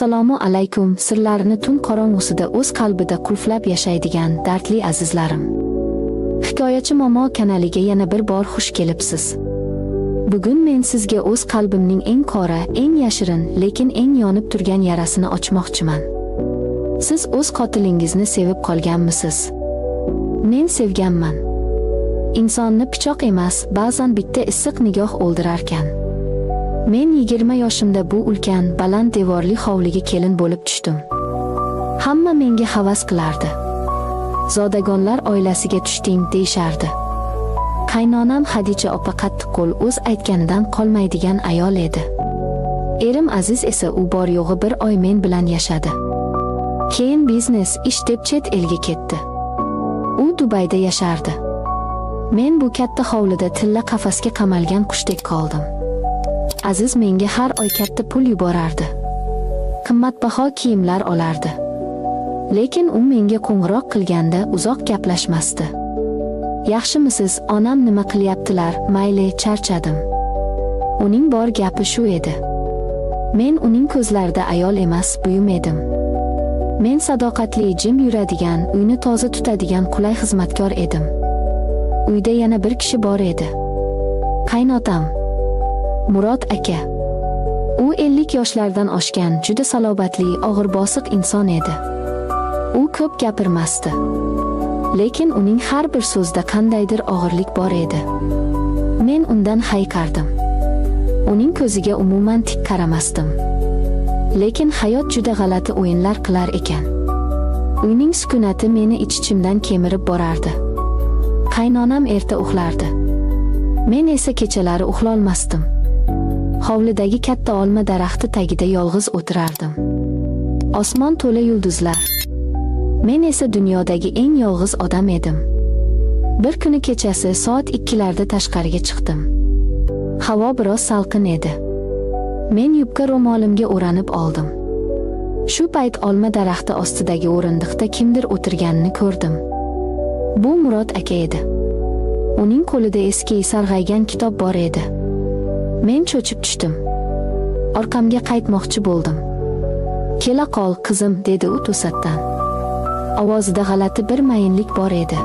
Assalomu alaykum, sirlarini tun qorong'usida o'z qalbida qulflab yashaydigan dardli azizlarim. Hikoyachi Momo kanaliga yana bir bor xush kelibsiz. Bugun men sizga o'z qalbimning eng qora, eng yashirin, lekin eng yonib turgan yarasini ochmoqchiman. Siz o'z qotilingizni sevib qolganmisiz? Men sevganman. Insonni pichoq emas, ba'zan bitta issiq nigoh o'ldirarkan. Men 20 yoshimda bu ulkan, baland devorli hovliga kelin bo'lib tushdim. Hamma menga havas qilardi. "Zodagonlar oilasiga tushding", deyishardi. Qaynonam Xadicha opa qattiqqo'l, o'z aytganidan qolmaydigan ayol edi. Erim Aziz esa u bor yo'g'i bir oy men bilan yashadi. Keyin biznes, ish deb chet elga ketdi. U Dubayda yashardi. Men bu katta hovlida tilla qafasga qamalgan qushdek qoldim. Aziz menga har oy katta pul yuborardi. Qimmatbaho kiyimlar olardi. Lekin u menga qo'ng'iroq qilganda uzoq gaplashmasdi. "Yaxshimisiz, onam nima qilyaptilar, mayli, charchadim." Uning bor gapi shu edi. Men uning ko'zlarida ayol emas, buyum edim. Men sadoqatli, jim yuradigan, uyni toza tutadigan qulay xizmatkor edim. Uyda yana bir kishi bor edi. Qaynotam Murod aka. U 50 yoshlardan oshgan, juda salobatli, og'ir-bosiq inson edi. U ko'p gapirmasdi. Lekin uning har bir so'zida qandaydir og'irlik bor edi. Men undan hayiqardim. Uning ko'ziga umuman tik qaramasdim. Lekin hayot juda g'alati o'yinlar qilar ekan. Uyning sukunati meni ich-ichimdan kemirib borardi. Qaynonam erta uxlardi. Men esa kechalari uxlolmasdim. Hovlidagi katta olma daraxti tagida yolg'iz o'tirardim. Osmon to'la yulduzlar. Men esa dunyodagi eng yolg'iz odam edim. Bir kuni kechasi soat 2 larda tashqariga chiqdim. Havo biroz salqin edi. Men yubka ro'molimga o'ranib oldim. Shu payt olma daraxti ostidagi o'rindiqda kimdir o'tirganini ko'rdim. Bu Murod aka edi. Uning qo'lida eski, sarg'aygan kitob bor edi. Men cho'chib tushdim. Orqamga qaytmoqchi bo'ldim. "Kela qol, qizim", dedi u to'satdan. Ovozida g'alati bir mayinlik bor edi.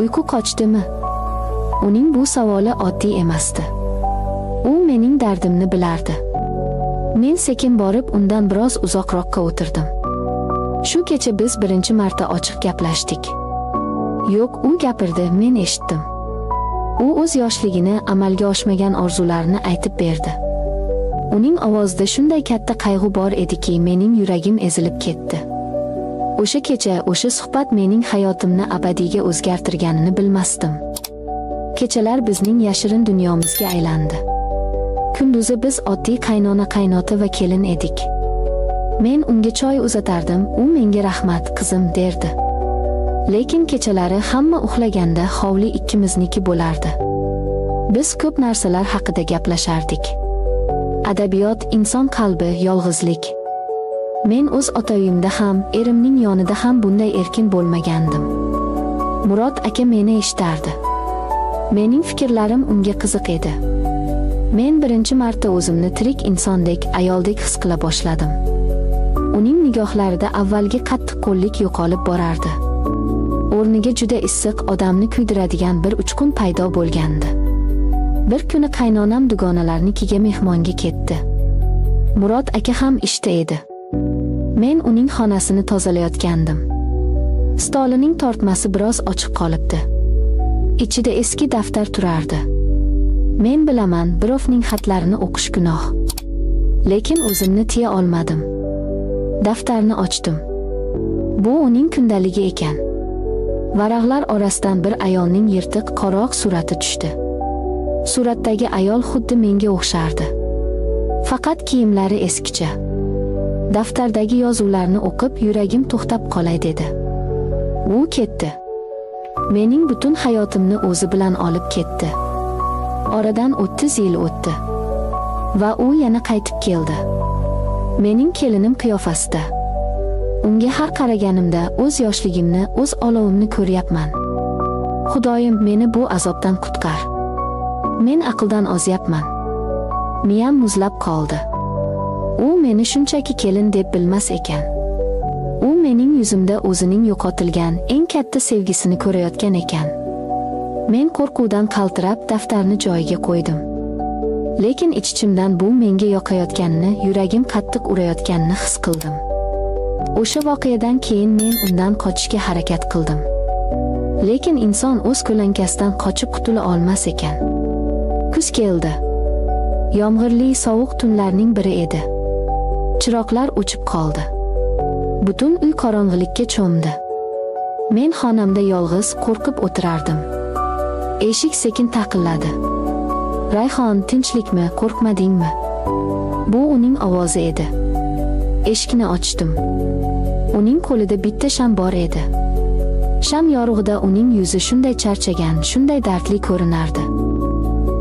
"Uyqu qochdimi?" Uning bu savoli oddiy emasdi. U mening dardimni bilardi. Men sekin borib, undan biroz uzoqroqqa o'tirdim. Shu kecha biz birinchi marta ochiq gaplashdik. Yo'q, u gapirdi, men eshitdim. U o'z yoshligini, amalga oshmagan orzularini aytib berdi. Uning ovozida shunday katta qayg'u bor ediki, mening yuragim ezilib ketdi. O'sha kecha, o'sha suhbat mening hayotimni abadiyga o'zgartirganini bilmasdim. Kechalar bizning yashirin dunyomizga aylandi. Kunduzi biz oddiy qaynona, qaynota va kelin edik. Men unga choy uzatardim, u menga "Rahmat, qizim", derdi. Lekin kechalari hamma uxlaganda hovli ikkimizniki bo'lardi. Biz ko'p narsalar haqida gaplashardik. Adabiyot, inson qalbi, yolg'izlik. Men o'z ota uyimda ham, erimning yonida ham bunday erkin bo'lmagandim. Murod aka meni eshitardi. Mening fikrlarim unga qiziq edi. Men birinchi marta o'zimni tirik insondek, ayoldek his qila boshladim. Uning nigohlarida avvalgi qattiqqo'llik yo'qolib borardi. O'rniga juda issiq, odamni kuydiradigan bir uchqun paydo bo'lgandi. Bir kuni qaynonam dugonalarnikiga mehmonga ketdi. Murod aka ham ishda edi. Men uning xonasini tozalayotgandim. Stolining tortmasi biroz ochiq qolibdi. Ichida eski daftar turardi. Men bilaman, birovning xatlarini o'qish gunoh. Lekin o'zimni tiya olmadim. Daftarni ochdim. Bu uning kundaligi ekan. Varaqlar orasidan bir ayolning yirtiq, qoroq surati tushdi. Suratdagi ayol xuddi menga o'xshardi. Faqat kiyimlari eskicha. Daftardagi yozuvlarni o'qib, yuragim to'xtab qolay dedi. U ketdi. Mening butun hayotimni o'zi bilan olib ketdi. Oradan 30 yil o'tdi. Va u yana qaytib keldi. Mening kelinim qiyofasida. Unga har qaraganimda o'z yoshligimni, o'z olovimni ko'ryapman. Xudoyim, meni bu azobdan qutqar. Men aqldan ozyapman. Miyam muzlab qoldi. U meni shunchaki kelin deb bilmas ekan. U mening yuzimda o'zining yo'qotilgan eng katta sevgisini ko'rayotgan ekan. Men qo'rquvdan qaltirab daftarni joyiga qo'ydim. Lekin ich-ichimdan bu menga yoqayotganini, yuragim qattiq urayotganini his qildim. O'sha voqeadan keyin men undan qochishga harakat qildim. Lekin inson o'z ko'lankasidan qochib qutula olmas ekan. Kuz keldi. Yomg'irli sovuq tunlarning biri edi. Chiroqlar o'chib qoldi. Butun uy qorong'ilikka cho'mdi. Men xonamda yolg'iz qo'rqib o'tirardim. Eshik sekin taqilladi. "Rayhon, tinchlikmi, qo'rqmadingmi?" Bu uning ovozi edi. Eshikni ochdim. Uning qo'lida bitta sham bor edi. Sham yorug'ida uning yuzi shunday charchagan, shunday dardli ko'rinardi.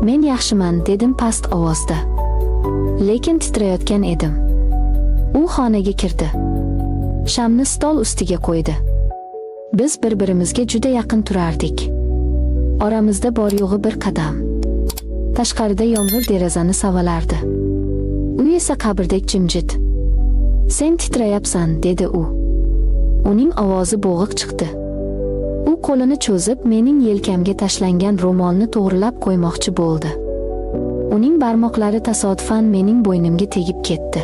"Men yaxshiman", dedim past ovozda. Lekin titrayotgan edim. U xonaga kirdi. Shamni stol ustiga qo'ydi. Biz bir-birimizga juda yaqin turardik. Oramizda bor yo'g'i bir qadam. Tashqarida yomg'ir derazani savalardi. Uy esa qabrdek jimjit. "Sen titrayapsan", dedi u. Uning ovozi bo'g'iq chiqdi. U qo'lini cho'zib, mening yelkamga tashlangan ro'molni to'g'rilab qo'ymoqchi bo'ldi. Uning barmoqlari tasodifan mening bo'ynimga tegib ketdi.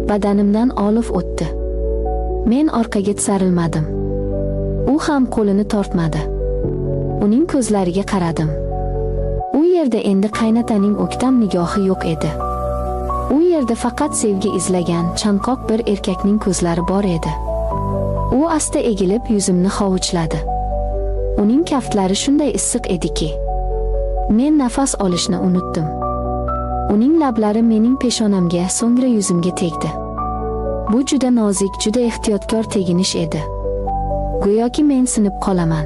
Badanimdan olov o'tdi. Men orqaga tisarilmadim. U ham qo'lini tortmadi. Uning ko'zlariga qaradim. U yerda endi qaynataning o'ktam nigohi yo'q edi. U yerda faqat sevgi izlagan chanqoq bir erkakning ko'zlari bor edi. U asta egilib yuzimni hovuchladi. Uning kaftlari shunday issiq ediki, men nafas olishni unutdim. Uning lablari mening peshonamga, so'ngra yuzimga tegdi. Bu juda nozik, juda ehtiyotkor teginish edi. Go'yoki men sinib qolaman.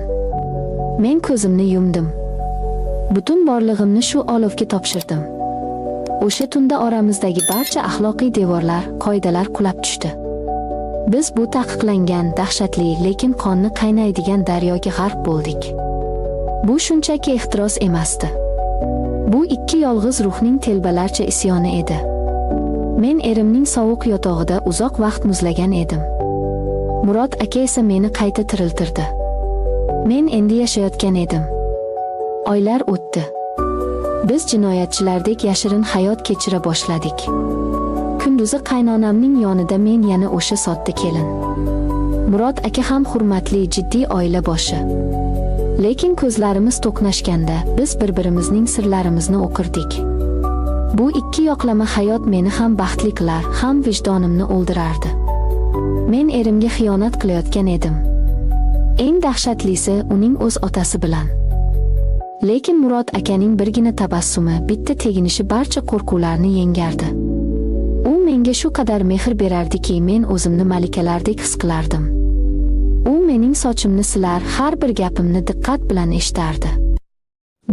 Men ko'zimni yumdim. Butun borlig'imni shu olovga topshirdim. O'sha tunda oramizdagi barcha axloqiy devorlar, qoidalar qulab tushdi. Biz bu taqiqlangan, dahshatli, lekin qonni qaynaydigan daryoga g'arq bo'ldik. Bu shunchaki ehtiros emasdi. Bu ikki yolg'iz ruhning telbalarcha isyoni edi. Men erimning sovuq yotog'ida uzoq vaqt muzlagan edim. Murod aka esa meni qayta tiriltirdi. Men endi yashayotgan edim. Oylar o'tdi. Biz jinoyatchilardek yashirin hayot kechira boshladik. Kunduzi qaynonamning yonida men yana o'sha sodda kelin. Murod aka ham hurmatli, jiddiy oila boshi. Lekin ko'zlarimiz to'qnashganda biz bir-birimizning sirlarimizni o'qirdik. Bu ikki yoqlama hayot meni ham baxtli qilar, ham vijdonimni o'ldirardi. Men erimga xiyonat qilayotgan edim. Eng dahshatlisi, uning o'z otasi bilan. Lekin Murod akaning birgina tabassumi, bitta teginishi barcha qo'rquvlarni yengardi. U menga shu qadar mehr berardiki, men o'zimni malikalardek his qilardim. U mening sochimni silar, har bir gapimni diqqat bilan eshitardi.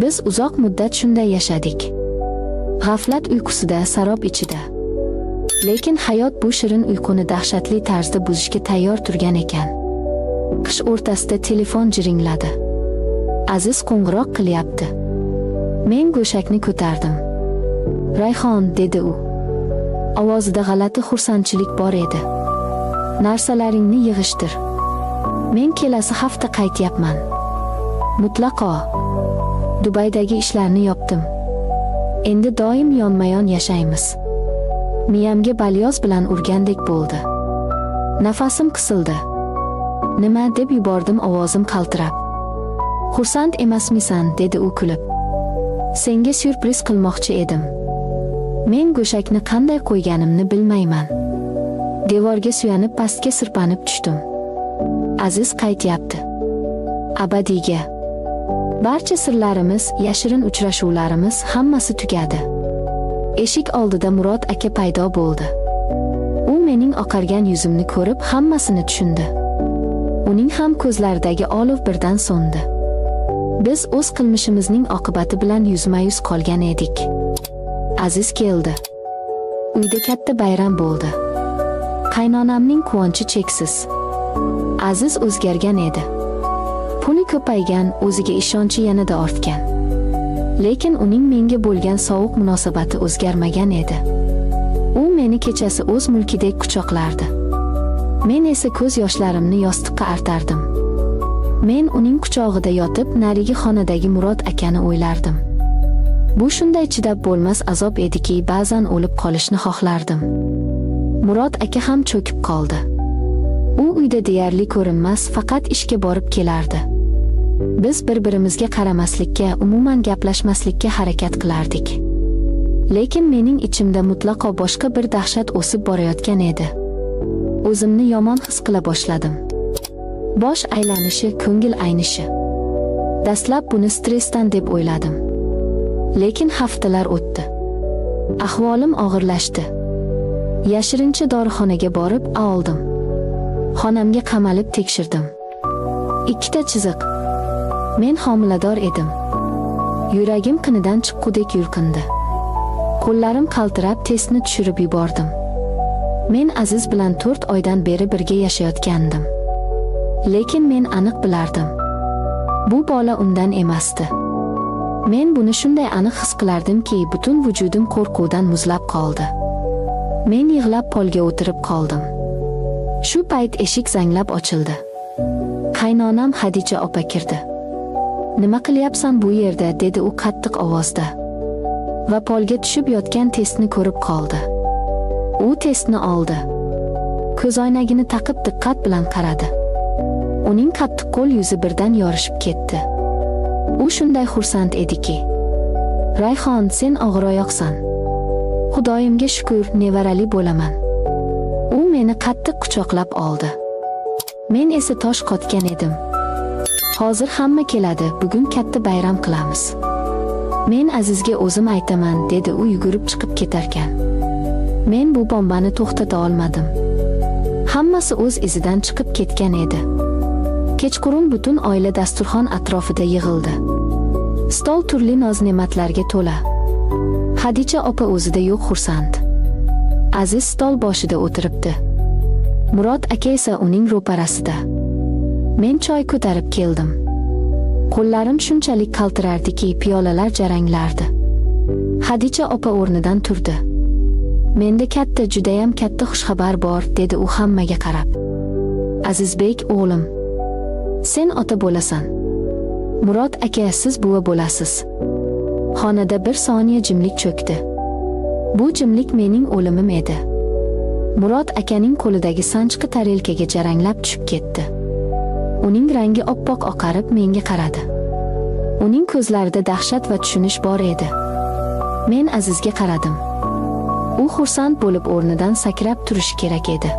Biz uzoq muddat shunday yashadik. G'aflat uyqusida, sarob ichida. Lekin hayot bu shirin uyquni dahshatli tarzda buzishga tayyor turgan ekan. Qish o'rtasida telefon jiringladi. Aziz qo'ng'iroq qilyapti. Men go'shakni ko'tardim. "Rayhon", dedi u. Ovozida g'alati xursandchilik bor edi. "Narsalaringni yig'ishtir. Men kelasi hafta qaytyapman. Mutlaqo. Dubaydagi ishlarni yopdim. Endi doim yonma-yon yashaymiz." Miyamga balyoz bilan urgandek bo'ldi. Nafasim qisildi. "Nima?" deb yubordim ovozim qaltirab. "Xursand emasmisan?" dedi u kulib. "Senga syurpriz qilmoqchi edim." Men go'shakni qanday qo'yganimni bilmayman. Devorga suyanib pastga sirpanib tushdim. Aziz qaytyapti. Abadiyga. Barcha sirlarimiz, yashirin uchrashuvlarimiz, hammasi tugadi. Eshik oldida Murod aka paydo bo'ldi. U mening oqargan yuzimni ko'rib hammasini tushundi. Uning ham ko'zlaridagi olov birdan so'ndi. Biz o'z qilmishimizning oqibati bilan yuzma-yuz qolgan edik. Aziz keldi. Uyda katta bayram bo'ldi. Qaynonamning quvonchi cheksiz. Aziz o'zgargan edi. Puli ko'paygan, o'ziga ishonchi yanada ortgan. Lekin uning menga bo'lgan sovuq munosabati o'zgarmagan edi. U meni meni kechasi o'z mulkidek quchoqlardi. Men esa ko'z yoshlarimni yostiqqa artardim. Men uning quchog'ida yotib, narigi xonadagi Murod akani o'ylardim. Bu shunday chidab bo'lmas azob ediki, ba'zan o'lib qolishni xohlardim. Murod aka ham cho'kib qoldi. U uyda deyarli ko'rinmas, faqat ishga borib kelardi. Biz bir-birimizga qaramaslikka, umuman gaplashmaslikka harakat qilardik. Lekin mening ichimda mutlaqo boshqa bir dahshat o'sib borayotgan edi. O'zimni yomon his qila boshladim. Bosh aylanishi, ko'ngil aynishi. Dastlab buni stressdan deb o'yladim. Lekin haftalar o'tdi. Ahvolim og'irlashdi. Yashirincha dorixonaga borib oldim. Xonamga qamalib tekshirdim. Ikkita chiziq. Men homilador edim. Yuragim qinidan chiqqudek yulqindi. Qo'llarim qaltirab testni tushirib yubordim. Men Aziz bilan 4 oydan beri birga yashayotgandim. Lekin men aniq bilardim. Bu bola undan emasdi. Men buni shunday aniq his qilardimki, butun vujudim qo'rquvdan muzlab qoldi. Men yig'lab polga o'tirib qoldim. Shu payt eshik zanglab ochildi. Qaynonam Xadicha opa kirdi. "Nima qilyapsan bu yerda?" dedi u qattiq ovozda. Va polga tushib yotgan testni ko'rib qoldi. U testni oldi. Ko'zoynagini taqib diqqat bilan qaradi. Uning qattiqqo'l yuzi birdan yorishib ketdi. U shunday xursand ediki. "Rayhon, sen og'iroyoqsan. Xudoyimga shukur, nevarali bo'laman." U meni qattiq quchoqlab oldi. Men esa tosh qotgan edim. "Hozir hamma keladi, bugun katta bayram qilamiz. Men Azizga o'zim aytaman", dedi u yugurib chiqib ketarkan. Men bu bombani to'xtata olmadim. Hammasi o'z izidan chiqib ketgan edi. Kechqurun butun oila dasturxon atrofida yig'ildi. Stol turli noz-ne'matlarga to'la. Xadicha opa o'zida yo'q xursand. Aziz stol boshida o'tiribdi. Murod aka esa uning ro'parasida. Men choy ko'tarib keldim. Qo'llarim shunchalik qaltirardiki, piyolalar jaranglardi. Xadicha opa o'rnidan turdi. "Menda katta, judayam katta xushxabar bor", dedi u hammaga qarab. "Azizbek o'g'lim, sen ota bo'lasan. Murod aka, siz buva bo'lasiz." Xonada bir soniya jimlik cho'kdi. Bu jimlik mening o'limim edi. Murod akaning qo'lidagi sanchqi tarelkaga jaranglab tushib ketdi. Uning rangi oppoq oqarib menga qaradi. Uning ko'zlarida dahshat va tushunish bor edi. Men Azizga qaradim. U xursand bo'lib o'rnidan sakrab turishi kerak edi.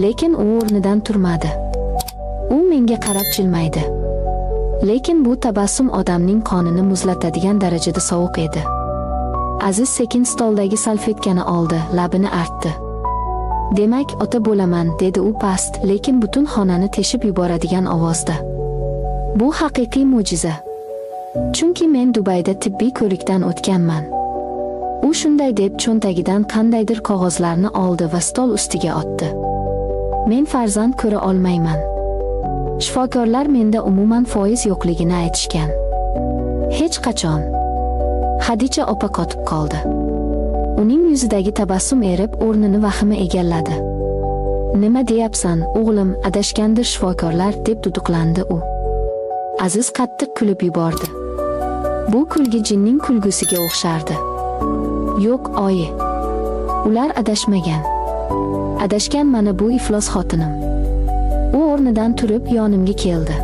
Lekin u o'rnidan turmadi. U menga qarab jilmaydi. Lekin bu tabassum odamning qonini muzlatadigan darajada sovuq edi. Aziz sekin stoldagi salfetkani oldi, labini artdi. "Demak, ota bo'laman", dedi u past, lekin butun xonani teshib yuboradigan ovozda. "Bu haqiqiy mo'jiza. Chunki men Dubayda tibbiy ko'rikdan o'tganman." U shunday deb cho'ntagidan qandaydir qog'ozlarni oldi va stol ustiga otdi. "Men farzand ko'ra olmayman. Shifokorlar menda umuman foiz yo'qligini aytishgan. Hech qachon." Xadicha opa qotib qoldi. Uning yuzidagi tabassum erib, o'rnini vahima egalladi. "Nima deyapsan, o'g'lim, adashgandir shifokorlar", deb duduqlandi u. Aziz qattiq kulib yubordi. Bu kulgi jinning kulgusiga o'xshardi. "Yo'q, oyi. Ular adashmagan. Adashgan mana bu iflos xotinim." U o'rnidan turib yonimga keldi.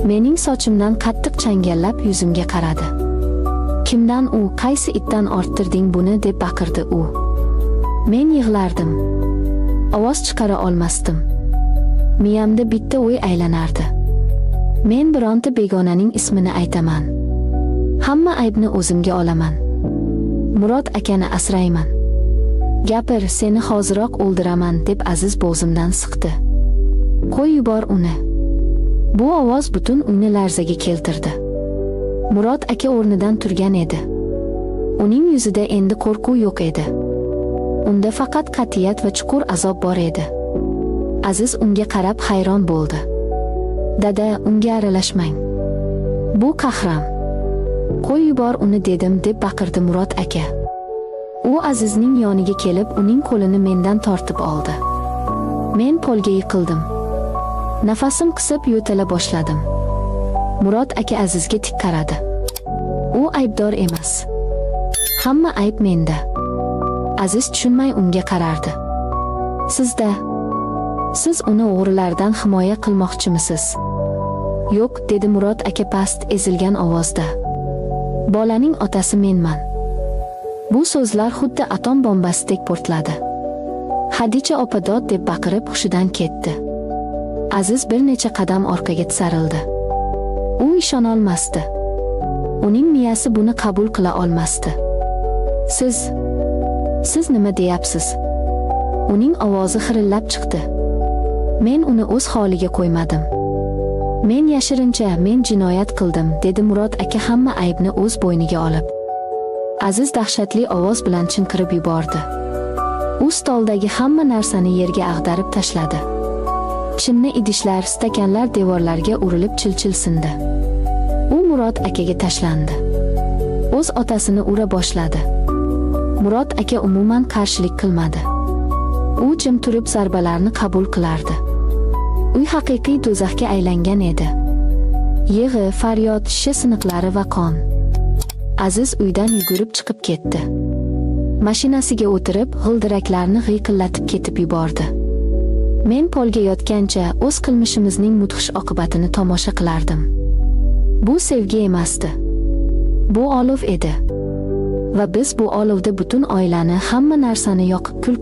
Mening sochimdan qattiq changallab yuzimga qaradi. "Kimdan u, qaysi itdan orttirding buni?" deb baqirdi u. Men yig'lardim. Ovoz chiqara olmasdim. Miyamda bitta o'y aylanardi. Men bironta begonaning ismini aytaman. Hamma aybni o'zimga olaman. Murod akani asrayman. "Gapir, seni hoziroq o'ldiraman", deb Aziz bo'g'zimdan siqdi. "Qo'y yubor uni." Bu ovoz butun uyni larzaga keltirdi. Murod aka o'rnidan turgan edi. Uning yuzida endi qo'rquv yo'q edi. Unda faqat qat'iyat va chuqur azob bor edi. Aziz unga qarab hayron bo'ldi. "Dada, unga aralashmang. Bu qahram. Qo'y yubor uni dedim", deb baqirdi Murod aka. U Azizning yoniga kelib, uning qo'lini mendan tortib oldi. Men polga yiqildim. Nafasim qisib yo'tala boshladim. Murod aka Azizga tik qaradi. U aybdor emas. Hamma ayb menda. Aziz tushunmay unga qarardi. Sizda. Siz uni o'g'rilardan himoya qilmoqchimisiz? Yo'q, dedi Murod aka past, ezilgan ovozda. Bolaning otasi menman. Bu so'zlar xuddi atom bombasidek portladi. Hadicha opa dod deb baqirib hushidan ketdi. Aziz bir necha qadam orqaga tisarildi. U ishonolmasdi. Uning miyasi buni qabul qila olmasdi. Siz nima deyapsiz? Uning ovozi xirillab chiqdi. Men uni o'z holiga qo'ymadim. Men yashirincha, men jinoyat qildim, dedi Murod aka hamma aybni o'z bo'yniga olib. Aziz dahshatli ovoz bilan chinqirib yubordi. U stoldagi hamma narsani yerga ag'darib tashladi. Chinni idishlar, stakanlar devorlarga urilib chil-chil sindi. U Murod akaga tashlandi. O'z otasini ura boshladi. Murod aka umuman qarshilik qilmadi. U jim turib zarbalarni qabul qilardi. Uy haqiqiy do'zaxga aylangan edi. Yig'i, faryod, shisha siniqlari va qon. Aziz uydan yugurib chiqib ketdi. Mashinasiga o'tirib, g'ildiraklarni g'iyqillatib ketib yubordi. Men polga yotgancha o'z qilmishimizning mudhish oqibatini tomosha qilardim. Bu sevgi emasdi. Bu olov edi. Va biz bu olovda butun oilani, hamma narsani yoqib kul.